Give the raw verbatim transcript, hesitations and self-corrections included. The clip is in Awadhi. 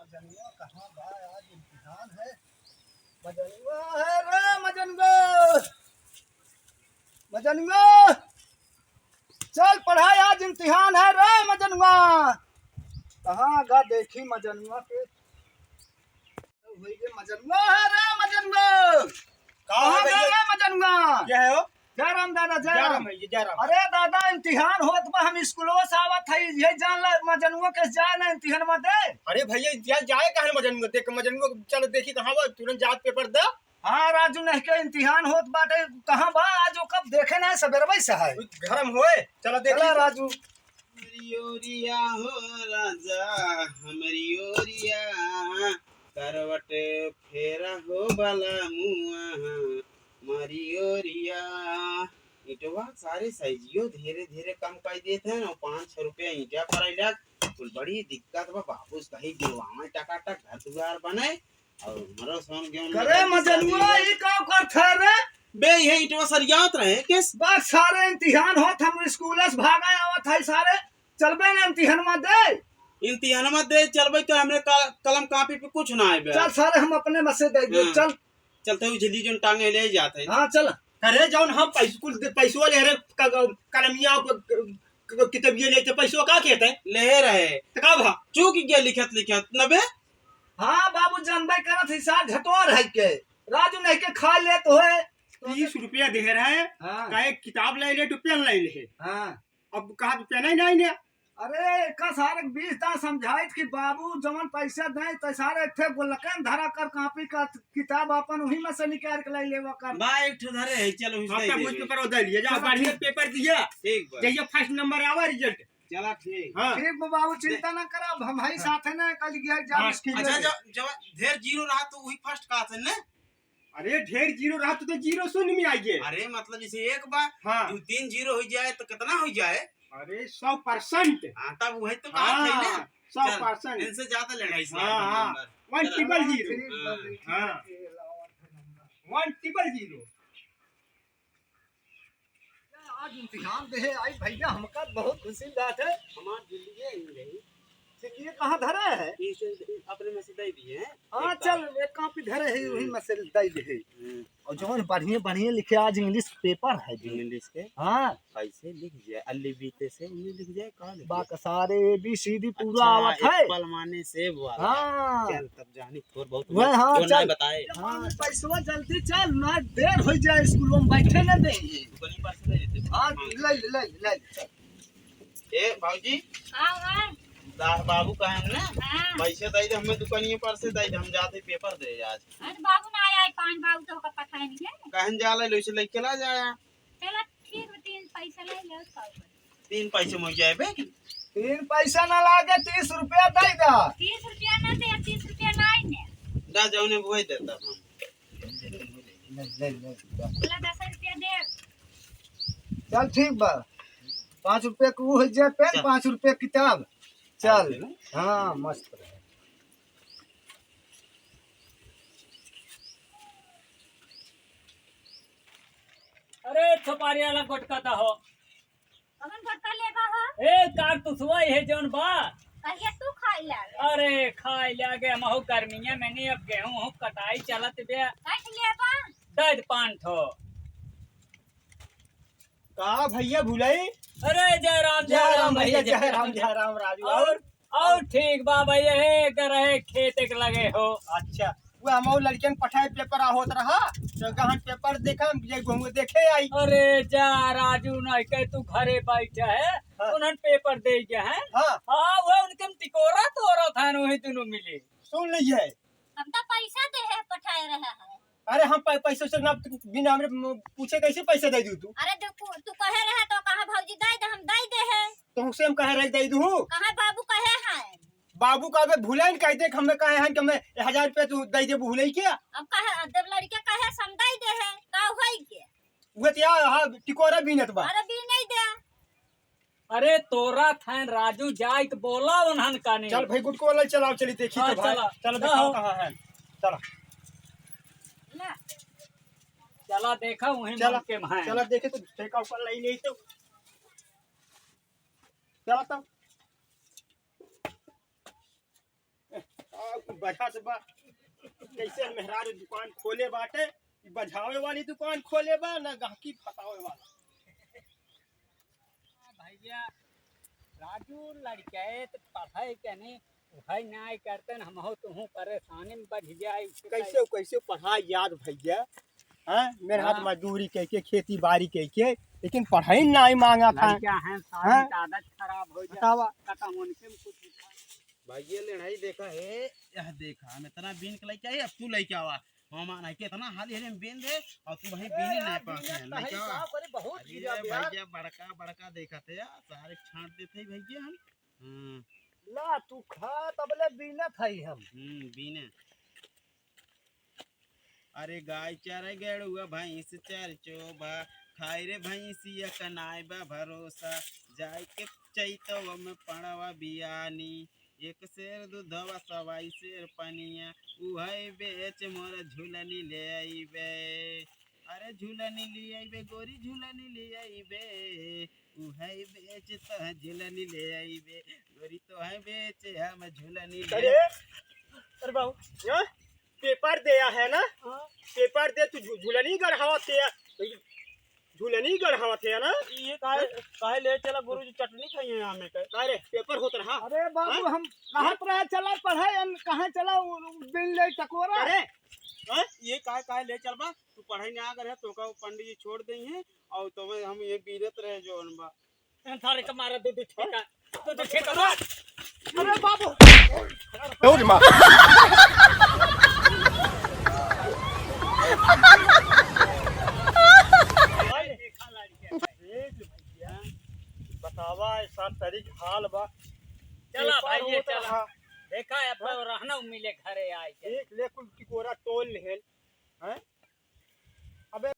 मजनुआ कहाँ बा? आज इम्तिहान है। मजनुआ है रे मजनुआ, मजनुआ, चल पढ़ाई, आज इम्तिहान है रे मजनुआ। कहाँ गा देखी मजनुआ के? होई गे मजनुआ है रे मजनुआ। कहाँ हो गया भैया? रे मजनुआ? क्या है हो? जय राम दादा, जय जय राम। राम भैया, जय राम। अरे दादा, इम्तिहान होत बा, हम स्कूलवा से आवत हई, ये जान ला, मजनुआ के जाए ना इम्तिहान में दे। अरे भैया, इम्तिहान जाए काहे मजनुआ? देख, मजनुआ चलो देखी कहाँ बा, तुरंत जात पेपर दे। हाँ राजू, नहीं के इम्तिहान होत बाटे, कहाँ बा? आज वो कब देखे ना, सबेरवे से है। घर में होए, चलो देखी। चला राजू। हमरी ओरिया हो राजा, हमरी ओरिया, करवट फेरा हो बलमुआ, हमरी ओरिया। ईंटवा सारे साइजियो धीरे धीरे कम कर देत हैं और पाँच सौ रुपया ईंटा पर अइलक। कुल बड़ी दिक्कत बा, बाबू कहीं गिरवावे टकाटक घर दुआर बने। और हमरो सोन गेहूं करे मजनुआ, ई का करत है रे? बे, ये ईंटवा सरियात रहे, किस? बस सारे इम्तिहान होत, हम स्कूल से भागा आवत है सारे, चलबे ना इम्तिहान में दे। इम्तिहान में दे चलबे तो हमरे का-, कलम कापी पे कुछ ना आए बे। चल सारे, हम अपने में से दे दे, हाँ। चल। चलते हुए झिल्ली जोन टांगे ले जात है। हाँ, चल। अरे जौन हम पैस-, कुल दे-, पैसवा ले रहे, क-, क-, कलमिया को, क-, क-, किताबिया लेते, पैसवा का कहते हैं? ले रहे। तो का भा? चूक गया लिखत लिखत, न बे? हाँ बाबू, जानबे करत ही सार झटोर है के। राजू नहीं के खा लेत होए। तीस रुपया दे रहे, हाँ। कहे किताब ले ले, तो पेन ले ले। हाँ। अब कहा तो पेन ही नहीं ने। अरे, एका सारे बीस दा समझाइत कि बाबू जवन पैसा दे, तो सारे एक ठे गोलकन धरा कर, कापी का किताब अपन वही में से निकाल के ले लेवा कर। बा, एक ठे धरे है, चलो, हम दे तो दे कुछ दे। पेपर दे लिए, जाओ, चलो, बढ़िया ठीक। पेपर दिया। ठीक बा। जइया फर्स्ट नंबर आवा रिजल्ट। चला, ठीक। हाँ। ठीक बा बाबू, चिंता ना करा, अब हम हई हाँ। साथ है ना, कल गया एग्जाम हाँ। स्कूल अच्छा, में। जब, जब ढेर जीरो रहा तो वही फर्स्ट का थे ना? अरे, ढेर जीरो रहा तो, तो जीरो शून्य में आई गए। अरे, मतलब जैसे एक बार हाँ। दो तीन जीरो हो जाए तो कितना हो जाए? अरे, सौ परसेंट। हाँ, तब वही तो बात है ना। हाँ, सौ परसेंट। चल, इनसे ज्यादा लड़ाई से हाँ, आगे हाँ। नंबर। वन चल। ट्रिपल जीरो। ठीक बा, हाँ। ठीक बा, हाँ। ठीक बा। वन ट्रिपल जीरो। आज इम्तिहान देहे आई भैया, हमका बहुत खुशी बात है। हमार जिंदगी यही रही। सिकिया कहाँ धरा है? इस, इस अपने में से दे दिए हैं। हाँ, एक चल, कापी। एक कापी धरे है, वही हम्म। में से दे दे है। हम्म। और जवन बढ़िया, बढ़िया लिखे, आज इंग्लिश पेपर है जी। इंग्लिश के? हाँ। कैसे लिख जाए? अल्ली बीते से उल्ली लिख जाए, कहाँ लिख बा जाए? का सारे A B C D पूरा अच्छा, आवत है। एप्पल माने सेब वाला। हाँ। चल, तब जानी थोर बहुत वह, हाँ, जो चल। नहीं बताए। हाँ, पैसवा जल्दी चल, ना देर हो जाए, स्कूल में बैठे ना देंगे। दुकानी पर से ले लेते। हाँ, ले, ले, ले, ले, चल। ए, बाबूजी। हाँ, हाँ। दा-, बाबू कहे ना, हाँ। पैसे दे दे, हमें दुकानिये पर से दे दे, हम जाते पेपर दे आज। अरे बाबू ना आया है, पान बाबू तो ओकर पता नहीं है। कहन जाला, ले उसे लेके ला जाया। चला ठीक बा, तीन पैसा ले ले, और का बा? तीन पैसे में जाए बे? तीन पैसा ना लागे, तीस रुपया दे दा। तीस रुपया ना दे, तीस रुपया ना आइने। दा जाओ ने बुआई देता हम। ले, ले, ले, ले। चला दस रुपया दे। चल ठीक बा, पाँच रुपया के ऊ हो जाए पेन, चल। पाँच रुपया किताब। चल, हाँ, मस्त रहे। अरे, सुपारी वाला गुटखा दा हो। कौन गुटखा लेबा हो? ए, कारतुसवा है जौन बा। कहिया तू खाई लागे? अरे, खाई लागे, हम हो गर्मिया में नहीं, अब गेहूं हो कटाई चलत बे। काट लेबा? दे दे पाँच ठो। का भैया भुलाई? अरे, जय राम, जय राम भैया, जय राम, जय राम राजू। और और ठीक बा भैया, हे करे खेत के लगे हो। अच्छा, वो हम और लड़कियन पठाए पेपर आ होत रहा, तो गहन पेपर देखा, ये गहुआ देखे आई। अरे जा राजू, नहीं कहे तू घरे बैठा है, हाँ। उन्हन पेपर दे गया है। हाँ। हाँ, वो उनके हम टिकोरा तोरत है, वही दोनों मिले। सुन लीजिए। हम तो पैसा दे है, पठाए रहा है। अरे हम पै-, पैसे से ना बिना हमरे म-, पूछे कैसे पैसे दे दू तू? अरे तू, तू कहे रहे तो कहा भौजी दे दे, हम दे दे है। तो उसे हम कहे रहे दे दू। कहा बाबू कहे है? बाबू का अबे भूले न कह दे कि हमें कहे हैं कि हमें हजार रुपया तू दे दे, भूले क्या? अब कहे, जब लड़के कहे हम दे दे है, का होई के? वो तो यार, हाँ, टिकोरा बीनत बा। अरे बीने दे। अरे तोरा थैन राजू जाए तो बोला उन्हन का नहीं। चल भाई, गुटको वाला चलाओ, चली देखी हाँ, तो भाई। चला। चलो हाँ, दिखाओ हाँ। कहाँ है। चला। ला। चला देखा वहीं चला, मन के भाई। चला देखे तो ठेका ऊपर लाई नहीं तो। चला तो। आ, बजात बा। कैसे मेहरारू दुकान खोले बाटे, बजावे वाली दुकान खोले बा, ना गाहकी फंसावे वाला। भैया, राजू लड़के त पढ़ाई के नहीं, पढ़ाई नाई करते न, हम हो तुहूँ परेशानी में बढ़ जाए। कैसे, कैसे पढ़ाई याद भैया? हाँ, मेरे हाथ हाँ। मजदूरी कह के, खेती बाड़ी कह के, लेकिन पढ़ाई नाई मांगा था। लड़का है, सारी हाँ? आदत खराब हो जाए। बतावा। खत्म उनके में कुछ भैया, लड़ाई देखा है, यह देखा, हम इतना बीन के लेके आए, अब तू लेके आवा। हम आना के इतना हाली हाली में बीन दे, और तू वहीं अरे बीन ही यार, नहीं पाते बीन हैं, तो लेके है, आवा। का करे, बहुत अरे गिरा बे यार। भैया, बड़का, बड़का देखा थे यार, सारे छांट देते हैं भैया हम। हम्म। ला, तू खा, तबले बीनत है हम। हम्म, बीने। अरे गाय चरे गेड़ुआ भैंस चर चोभा, खाए रे भैंसिया क नाय बा भरोसा, जाए के चैतवा में पड़वा बियानी, एक सेर दूधवा सवाई सेर पनिया, उहै बेच मोर झुलनी ले अइबे। अरे झुलनी ले अइबे, गोरी झुलनी ले अइबे, उहै बेच तो झुलनी ले अइबे, गोरी तोहै बेच हम झुलनी ले। अरे, अरे बाबू, हाँ? पेपर देया है ना? हाँ। पेपर दे, तू झु-, झुलनी गढ़ावत है। झुलनी गढ़ावत है ना? ये काहे, काहे ले चला गुरुजी, चटनी खाई है हमें के। का रे, पेपर होत रहा? अरे बाबू, हाँ? हम कहत रहा चला पढ़े, हम कहाँ चला, उ, उ, बिन ले टकोरा। अरे, हाँ? ये काहे, काहे ले चल बा? तू पढ़ाई ना करे, तो का पंडित जी छोड़ देइहैं, और तो हम ये बीरत रहे जोन बा। थारे के मारा दो दो ठेका, दो दो ठेका मार। अरे बाबू। दौड़ मार। बतावा, ऐसा तरीक हाल बा। चला पेपर भाई, ये होत चला। रहा। देखा है, अब रहना मिले घरे आए के। एक ले कुल टिकोरा